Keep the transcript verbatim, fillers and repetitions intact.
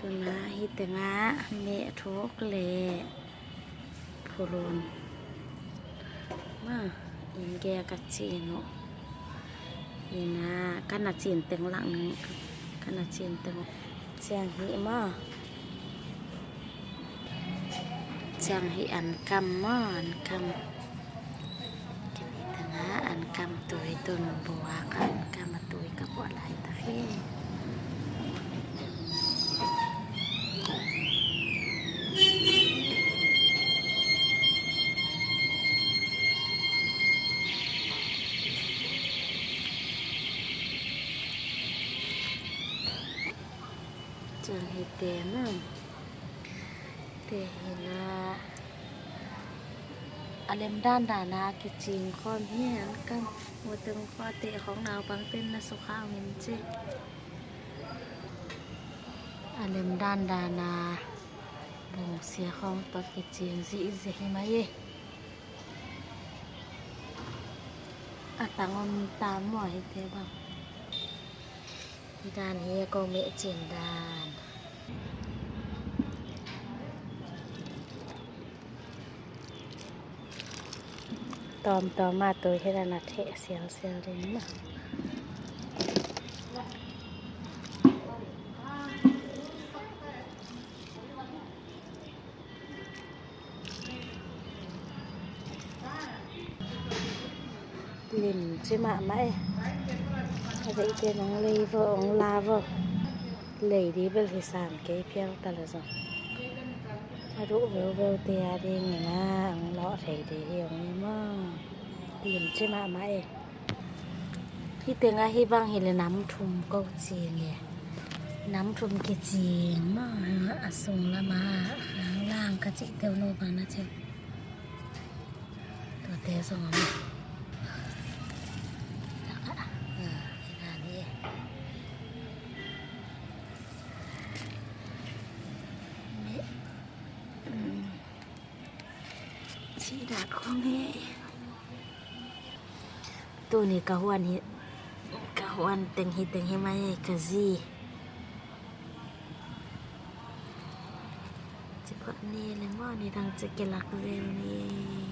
Tuna hih tengah meh thuk le phulun ma, inn gei ka cin uh. Ina ka na cin teng lang nang, ka na cin teng. Ciang hih ma, ciang hih an kam ma, an kam. Kini tengah an kam tui tun buak, an kam a tui ka buak lai tak hi. Ciang hih te na, te hi na. A lem dandan a kicing khawm hi an kam. Muteng khua te khong naupang ten na sukha min ci. A lem dandan a bungsia khong tua kicing zihzih hi mai. A tang om tam maw hih te bang. Hih dan hi a ko meh cin dan. Tawmtawm a tui hi dan a theh sialsial ding na. Lim ci mahmah e. A veite nong lei vo, ong la vo. Lei di bel hi san kei phial ta la zong. A duh veuveu te a ding ina ong lawh thei di hi ong i maw. Lim ci mahmah e. Hih tengah hih bang hi le nam thum ko cing e. Nam thum kicing maw, a sung lama a khang lang ka cih teu no bang na cing. Tuate zong a maw. Takah a, hi dan hi. Cih dan khong hi. Tuni ka huan hi, ka huan teng hi, teng hi mai hi ka zi. Ci phot ni le maw, ni dang ci kilak zel ni.